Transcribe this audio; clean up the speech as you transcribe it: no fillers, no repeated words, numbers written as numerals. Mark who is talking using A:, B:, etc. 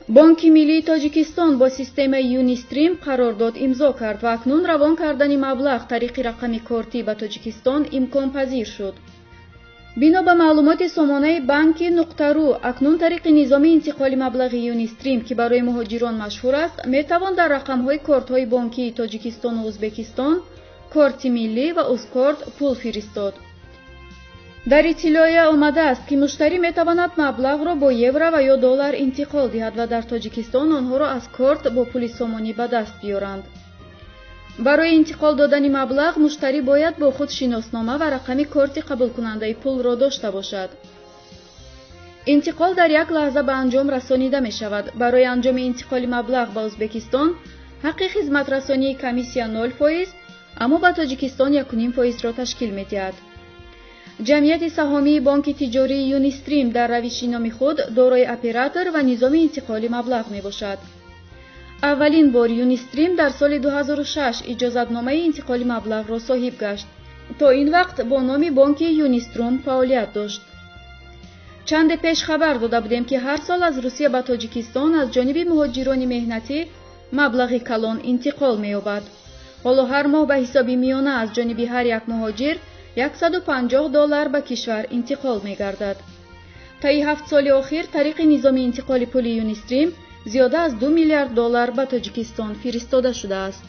A: Бонки миллии Тоҷикистон бо системаи Юнистрим қарордод имзо кард ва акнун равон кардани маблағ тариқи рақами кортӣ ба Тоҷикистон имконпазир шуд. Бино ба маълумоти сомонаи банки нуқта ру, акнун тариқи низоми интиқоли маблағи Юнистрим, ки барои муҳоҷирон машҳур аст, метавон дар рақамҳои кортҳои бонкии Тоҷикистону Ӯзбекистон, корти миллӣ ва Узкорт пул фиристод. Дар иттилоия омадааст, ки муштарӣ метавонад маблағро бо евро ва ё доллар интиқол диҳад ва дар Тоҷикистон онҳоро аз корт бо пули сомонӣ ба даст биёранд. Барои интиқол додани маблағ муштарӣ бояд бо худ шиноснома ва рақами корти қабулкунандаи пулро дошта бошад. Интиқол дар як лаҳза ба анҷом расонида мешавад. Барои анҷоми интиқоли маблағ ба Ӯзбекистон ҳаққи хизматрасонии комиссия 0%, аммо ба Тоҷикистон 1,5%-ро ташкил медиҳад. Ҷамъияти саҳомии бонки тиҷории Юнистрим дар равиши номи худ дорои оператор ва низоми интиқоли маблағ мебошад. Аввалин бор Юнистрим дар соли 2006 иҷозатномаи интиқоли маблағро соҳиб гашт. То ин вақт бо номи бонки Юниструм фаъолият дошт. Чанде пеш хабар дода будем, ки ҳар сол аз Русия ба Тоҷикистон аз ҷониби муҳоҷирони меҳнатӣ маблағи калон интиқол меёбад. Ҳоло ҳар моҳ ба ҳисоби миёна аз ҷониби ҳар як муҳоҷир 150 доллар ба кишвар интиқол мегардад. Таи 7 соли охир тариқи низоми интиқоли пули Юнистрим зиёда аз 2 миллиард доллар ба Тоҷикистон фиристода шудааст.